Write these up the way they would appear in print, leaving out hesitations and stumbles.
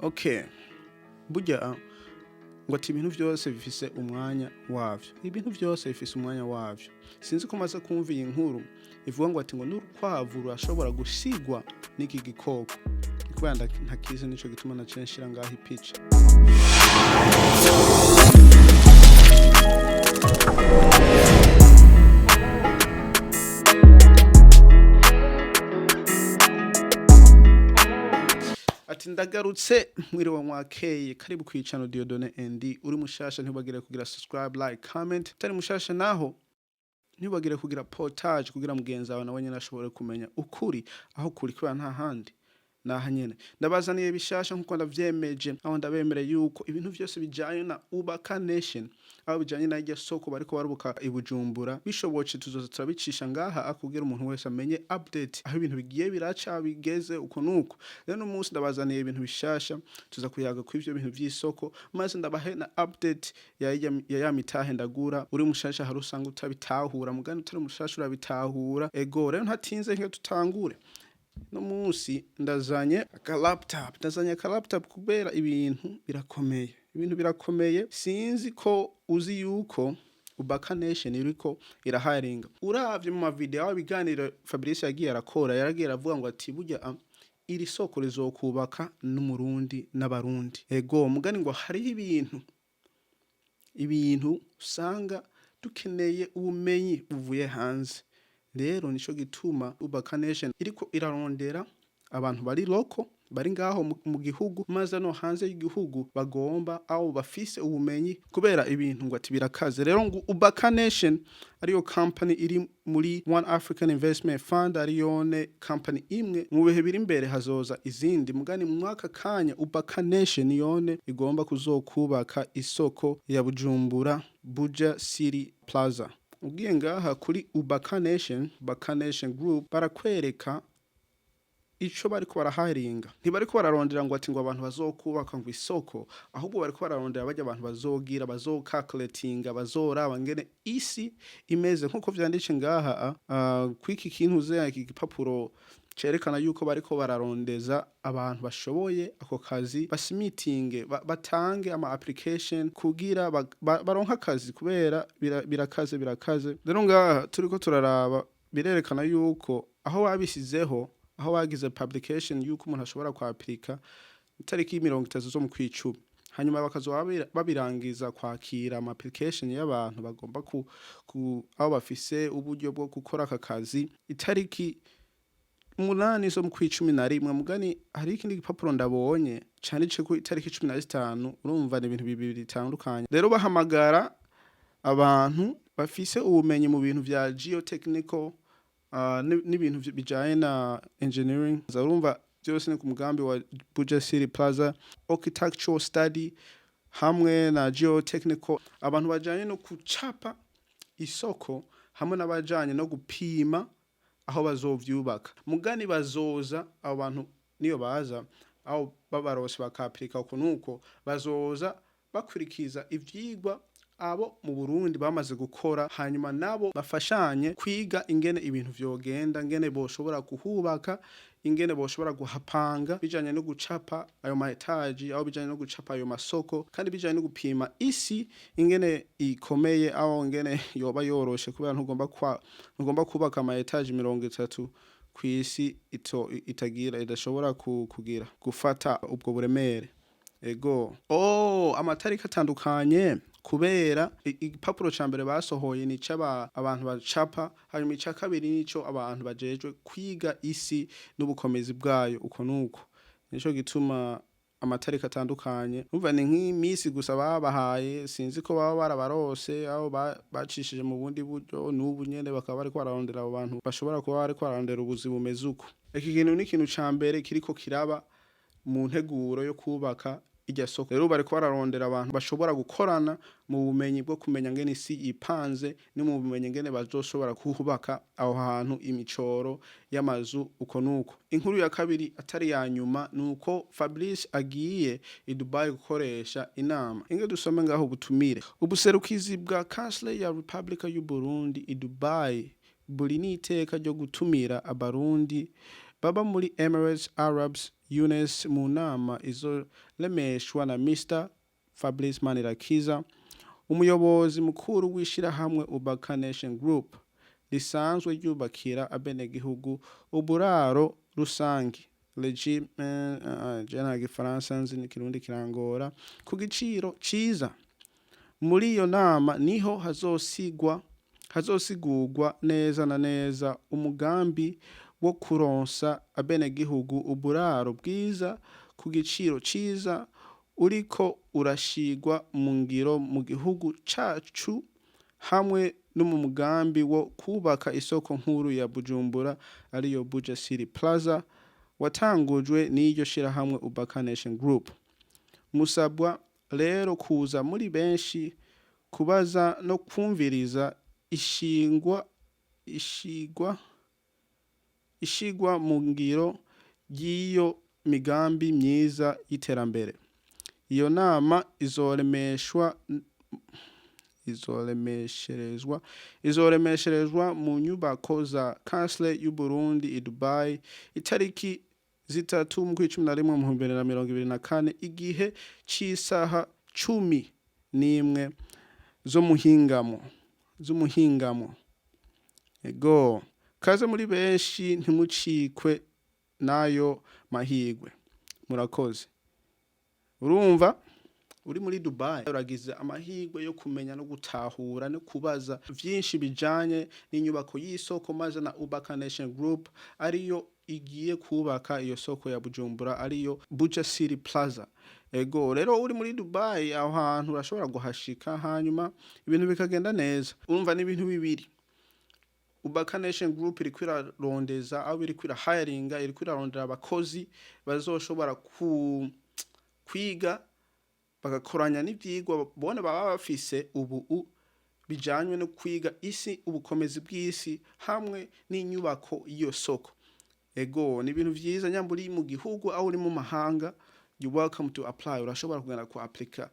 Okay, burya ngo ati ibintu byose bifise umwanya wavyo, ibintu byose bifise umwanya wavyo. Sinzi ko maze kumva iyi nkuru ivuga ngo ati ngo n'urukwavu rurashobora gusigwa n'iki gikoko. Ni kubera ntakizi, nico gituma naciye nshira ngaho ipica. Ati ndagarutse, mwiriwe, mwakeye, karibu kwicano Dieudonné ND. Uri mushasha ntibagire kugira subscribe, like, comment. Utari mushasha naho ntibagire kugira partage kugira mugenzi wawe nawe nyene ashobore kumenya ukuri aho kuri, kubera nta handi naha nyene. Ndabazaniye bishasha nkuko ndavyemeje, aho ndabemereye yuko ibintu vyose bijanye na Ubaka Nation, aho bijanye na irya soko bariko barubuka i Bujumbura, bishobotse tuzoza turabicisha ngaha kugira umuntu wese amenye update, aho ibintu bigiye biraca bigeze uko nuko. Rero no munsi ndabazaniye ibintu bishasha, tuza kuyaga ku ivyo bintu vy'isoko, maze ndabahe na update ya mitahe ndagura. Uri mushasha hari usanga utabitahura, mugani utari mushasha urabitahura. Ego, rero ntatinze, nke tutangure. No munsi ndazanye aka laptop, ndazanye aka laptop kubera ibintu birakomeye, ibintu birakomeye. Sinzi ko uzi yuko Ubaka Nation iriko iraharinga. Uravye mu mavideo, aho ibiganiro Fabrice yagiye arakora, yaragiye aravuga ngo ati burya iri soko rizokubaka n'Umurundi n'Abarundi. Ego, mugani ngo hariho ibintu usanga dukeneye ubumenyi buvuye hanze. Rero nico gituma Ubaka Nation iriko irarondera abantu bari local, bari ngaho mu gihugu, maze no hanze y'igihugu bagomba aho bafise ubumenyi, kubera ibintu ngo ati birakaze. Rero ngo Ubaka Nation ariyo company iri muri One African Investment Fund, ariyone company imwe. Mu bihe biri imbere hazoza izindi, mugani mu mwaka kanya Ubaka Nation yone igomba kuzokubaka isoko ya Bujumbura, Buja City Plaza. Ugiye ngaha kuri Ubaka Nation, Ubaka Nation Group, barakwereka ico bariko baraharinga. Ntibariko bararondera ngo ati ngo abantu bazokubaka ngo isoko, ahubwo bariko bararondera barya abantu bazogira bazocalculatinga, bazoraba ngene isi imeze, nkuko vyanditse ngaha kwiki kintu ze, iki gipapuro cerekana yuko bariko bararondeza abantu bashoboye ako kazi, basubmitinge, batange ama application kugira baronke akazi, kubera birakaze, birakaze. Rero ngaha turiko turaraba, birerekana yuko aho babisizeho, aho bagize publication yuko umuntu ashobora kwapurika itariki 30 zo mu kwicumi, hanyuma bakazoba babirangiza kwakira ama application y'abantu bagomba ku aho bafise uburyo bwo gukora aka kazi itariki 8 zo mu kwicumi na rimwe. Mugani hari ikindi gipapuro ndabonye canditse ko itariki 15. Urumva ni ibintu bibiri bitandukanye. Rero bahamagara abantu bafise ubumenyi mu bintu vya geotechnical n'ibintu bijanye na engineering. Urumva byose ni ku mugambi wa Buja City Plaza, architectural study hamwe na geotechnical, abantu bajanye no kucapa isoko hamwe n'abajanye no gupima aho bazovyubaka. Mugani bazoza, abo bantu niyo baza aho babarose bakapurika uko nuko, bazoza bakurikiza ivyigwa abo mu Burundi bamaze gukora, hanyuma nabo bafashanye kwiga ingene ibintu vyogenda, ingene boshobora kuhubaka, ingene boshobora guhapanga, bijanye no gucapa ayo ma étage, aho bijanye no gucapa ayo masoko, kandi bijanye no gupima isi ingene ikomeye, aho ingene yoba yoroshe, kubera ntugomba kubaka ama étage 30 kw'isi ito itagira idashobora kugira gufata ubwo buremere. Ego, oh, amatariki atandukanye kubera igipapuro ca mbere basohoye ni ic'aba abantu bacapa, hanyuma ica kabiri nico abantu bajejwe kwiga isi n'ubukomezi bwayo uko nuko. Nico gituma amatariki atandukanye. Urumva ni nk'imisi gusa babahaye, sinzi ko baba barabarose aho bacishije mu bundi buryo, n'ubu nyene bakaba bariko bararondera abo bantu bashobora kuba bariko bararondera ubuzi bumeze uko. Iki kintu ni ikintu ca mbere kiriko kiraba mu nteguro yo kubaka irya soko. Rero bariko bararondera abantu bashobora gukorana mu bumenyi bwo kumenya ngene isi ipanze, no mu bumenyi ngene bazoshobora kuhubaka aho hantu, imicoro y'amazu uko nuko. Inkuru ya kabiri atari ya nyuma nuko Fabrice agiye i Dubai gukoresha inama. Inge dusome ngaho ubutumire. Ubuserukizi bwa Consulate ya Republika y'u Burundi i Dubai buri n'iteka ryo gutumira Abarundi baba muri Emirates Arabs Younes mu nama izoremeshwa na Mr Fabrice Manirakiza, umuyobozi mukuru w'ishirahamwe Ubaka Nation Group risanzwe ryubakira abenegihugu uburaro rusangi regime. Je nta gifaransa nzi, n'ikirundi kirangora, ku giciro ciza. Muri iyo nama niho hazosigurwa neza na neza umugambi wo kuronsa abenegihugu uburaro bwiza ku giciro ciza uriko urashigwa mu ngiro mu gihugu cacu, hamwe no mu mugambi wo kubaka isoko nkuru ya Bujumbura, ariyo Buja City Plaza, watangujwe n'iryo shirahamwe Ubaka Nation Group. Musabwa rero kuza muri benshi kubaza no kumviriza ishingwa ishigwa ishigwa mu ngiro ry'iyo migambi myiza y'iterambere. Iyo nama izoremesherezwa mu nyubako za Consulate y'u Burundi i Dubai, itariki 3 mu 11 mu 2024, igihe c'isaha 11 z'umuhingamo. Ego, kaze muri benshi, ntimucikwe n'ayo mahirwe. Murakoze. Urumva uri muri Dubai, uragize amahirwe yo kumenya no gutahura no kubaza vyinshi bijanye n'inyubako y'isoko, maze na Ubaka Nation Group ariyo igiye kubaka iyo soko ya Bujumbura, ariyo Buja City Plaza. Ego, rero uri muri Dubai, aho hantu urashobora guhashika, hanyuma ibintu bikagenda neza. Urumva ni ibintu bibiri: Ubaka Nation Group iriko irarondeza, aho iriko irahayaringa, iriko irarondera abakozi bazoshobora kwiga bagakoranya n'ivyigwa bona baba bafise ubu bijanywe no kwiga isi, ubukomezi bw'isi hamwe n'inyubako y'iyo soko. Ego, ni ibintu vyiza. Nyamba uri mu gihugu aho uri mu mahanga, you welcome to apply. Urashobora kugenda ku applika,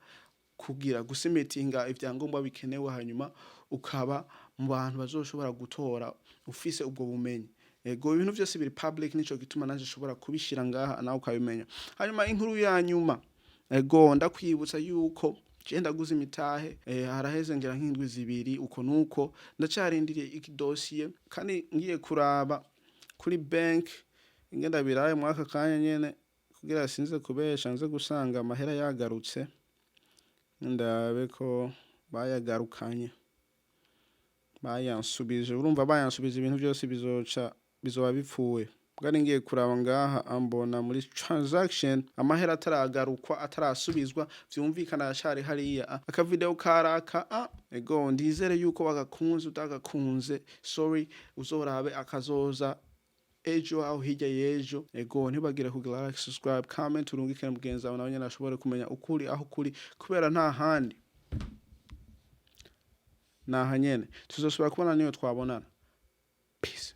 kugira gusubmitinga ivyangombwa bikenewe, hanyuma ukaba mu bantu bazoshobora gutora ufise ubwo bumenyi. Ego, ibintu vyose biri public, nico gituma nanje nshobora kubishira ngaha nawe ukabimenya. Hanyuma inkuru ya nyuma, ego, ndakwibutsa yuko je ndaguze imitahe, haraheze ngira nk'indwi 2 uko nuko, ndacarindiriye iki dosiye. Kandi ngiye kuraba kuri bank ingenda biraye muri aka kanya nyene, kugira sinze kubesha nze gusanga amahera yagarutse, ndabe ko bayagarukanye, bayansubije. Urumva bayansubije, ibintu byose bizoca bizoba bipfuye. Bwari ngiye kuraba ngaha, ambona muri transaction amahera ataragarukwa, atarasubizwa, vyumvikana aracari hariya. Akavideo karaka a ego, ndizere yuko bagakunze. Utagakunze, sorry, uzorabe akazoza ejo aho hirya y'ejo. Ego, ntibagire kugira like, subscribe, comment, urungikire mugenzi wawe nawe nyene ashobore kumenya ukuri aho kuri, kubera nta handi naha nyene tuzosubira kubona niyo twabonana. Peace.